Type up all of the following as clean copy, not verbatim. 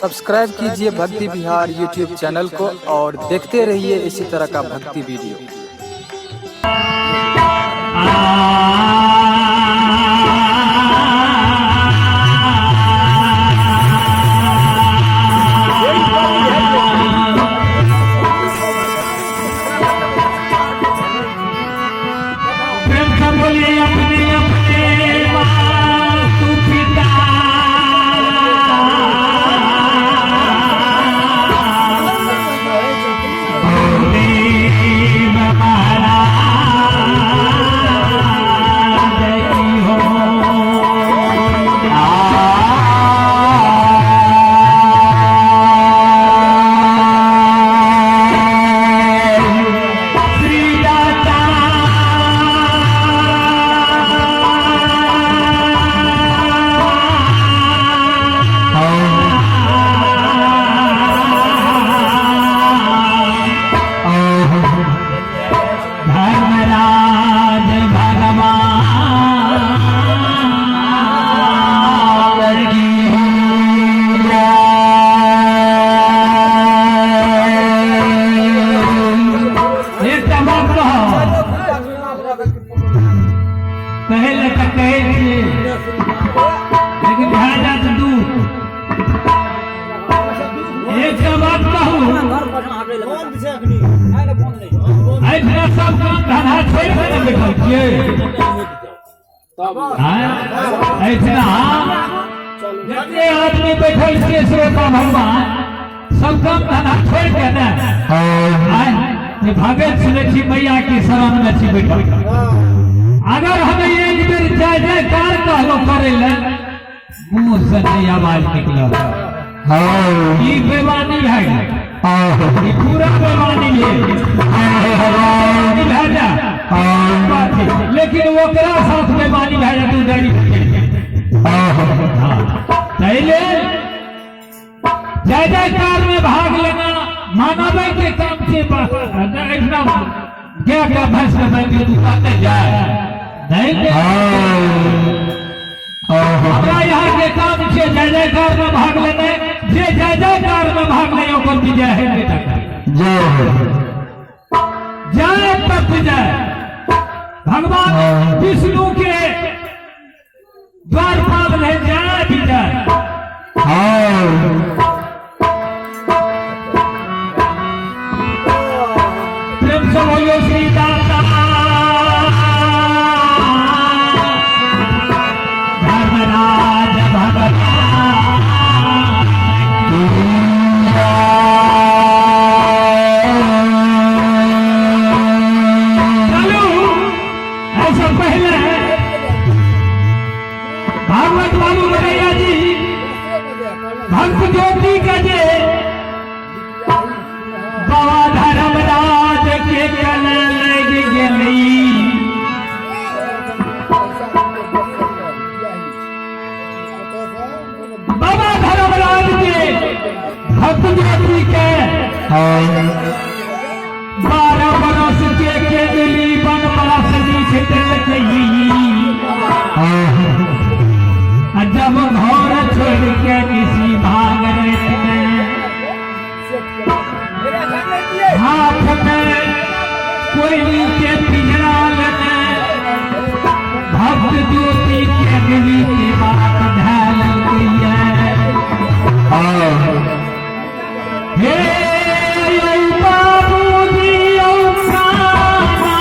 Subscribe कीजिए भक्ति Bihar YouTube channel को और देखते रहिए इसी तरह का भक्ति वीडियो। प्रेम से बोलिए अपने अपने मातु पिता देव महाराज की हो। श्री दाता धर्मराज भगवान की एकटा बात कहब, कहै लए तऽ कहै छियै, लेकिन भए जायत दूर। एकटा बात कहू, एहिठिना सब काम धंधा छोड़ि कऽ ने बैठल छियै। आँय? एहिठिना जते आदमी बैठल छियै श्रोता भगवान, सब काम धंधा छोड़ि के ने आँय, जे भगत सुनै छी मैया के शरण में छी बैठल। अगर हम एक बेर जय जयकार कहलो करे ले, मुंह से नहीं आवाज निकलल, ई बेमानी भए गेल, ई पूरा बेमानी भेल। बेमानी भए जाए बात ठीक, लेकिन ओकरा साथ बेमानी भए जाए तू डरी। हाँ, ताहि लेल जय जयकार में भाग लेना मानवे के काम छै। एहिठिना गाय के भैंस के बांधि दियौ, तू कहते जाय नहीं। हमरा यहाँ के काम छै जय जयकार में भाग लेना। जे जय जयकार में भाग ले ओकर विजय है बेटा। जय हो। जय तक जय। भगवान विष्णु के द्वारपाल रहे जय विजय। प्रेम से बोलियो श्री दाता धर्मराज भगवान। चलू, ऐसा पहले भागवत बाबू बड़ैया जी भक्त ज्योति का जे बाबा धर्मराज के गले लग गेली। बाबा धर्मराज के भक्त ज्योति के 12 बरस के केवली बनवास लिख देलकै। आ जब घर छोड़ के किसी भाग रेत में हाथ में कोयली के पिंजरा लेने भक्त ज्योति के दिली के बात धैल हे यौ बाबूजी यौ काना।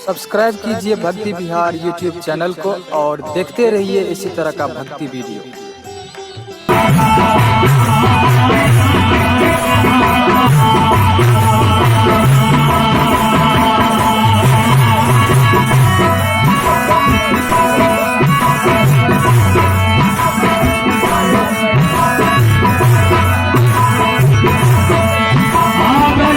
सब्सक्राइब कीजिए भक्ति बिहार यूट्यूब चैनल को और देखते रहिए इसी तरह का भक्ति वीडियो। आगन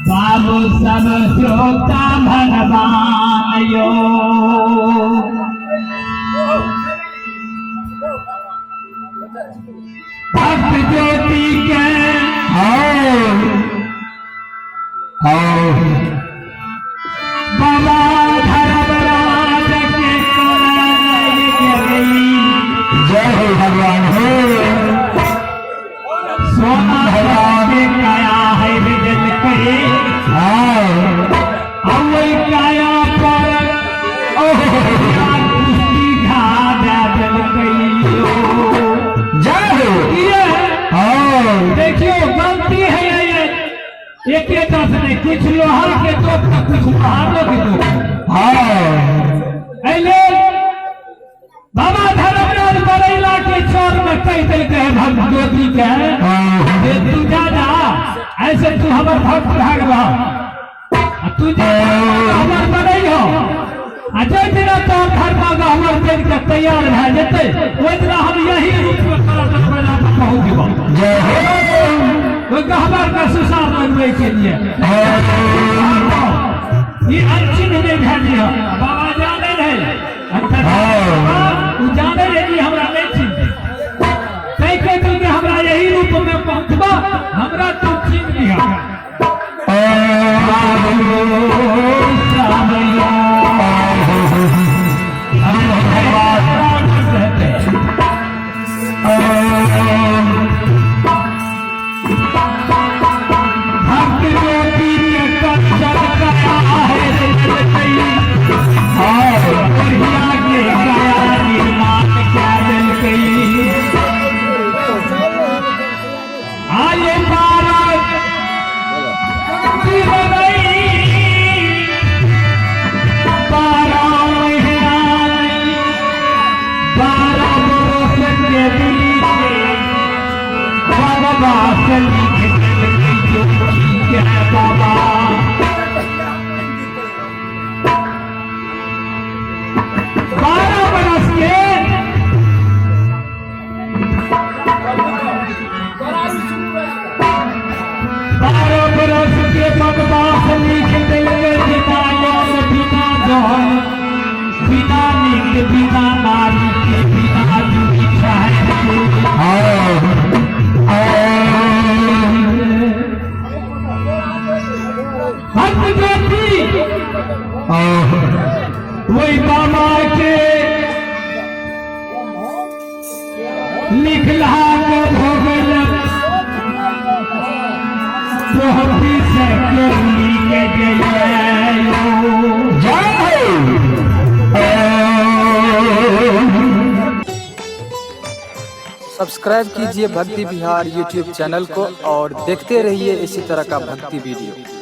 बाबू सब श्रोता भगवान यो भक्त ज्योति के बाबा धर्मराज के कोल जय हो भगवान हो। सोना के काया है विजन कहे अवै काया पर कुश्ती घा दल कहियो। जय हो। ये देखियो गलती है ये एक दस नहीं, कुछ लोहार के दोष तो कुछ लोहारों के दोष। ऐले बाबा धर्मराज बरैला के चोर में कह दिलकै है भक्त ज्योति के जे तू जा जा, ऐसे तू हमर भक्त भए गेलह आ तू जे हमर बनै हो आ जाहि दिना तोहर धर्म हमर बनि के तैयार भए जेतै ओहि दिना हम यही रूप में तोरा दरवाजा पर पहुँच जेबौ। जय हो। ओहि गहबर के सुसार लगबै के लिए ई अनचिन्ह नहि भए दिह। बाबा जानै रहै, ओ जानै रहै ई हमरा नहि चिन्हतै, तैं कहि देलकै हमरा यही रूप में पहुँचबा, हमरा तू चिन्ह लिह। भक्त ज्योति के कंचन काया है बढ़िया के काया निर्माण क्या देलकै। आये बारह बारह महीना 12 बरस के बीते वनवास लिख देलकै ज्योति के बाबा। वही बाबा के लिखला के भोगल तोहती से केवली के जयो। जय हो। सब्सक्राइब कीजिए भक्ति बिहार यूट्यूब चैनल को और देखते रहिए इसी तरह का भक्ति वीडियो।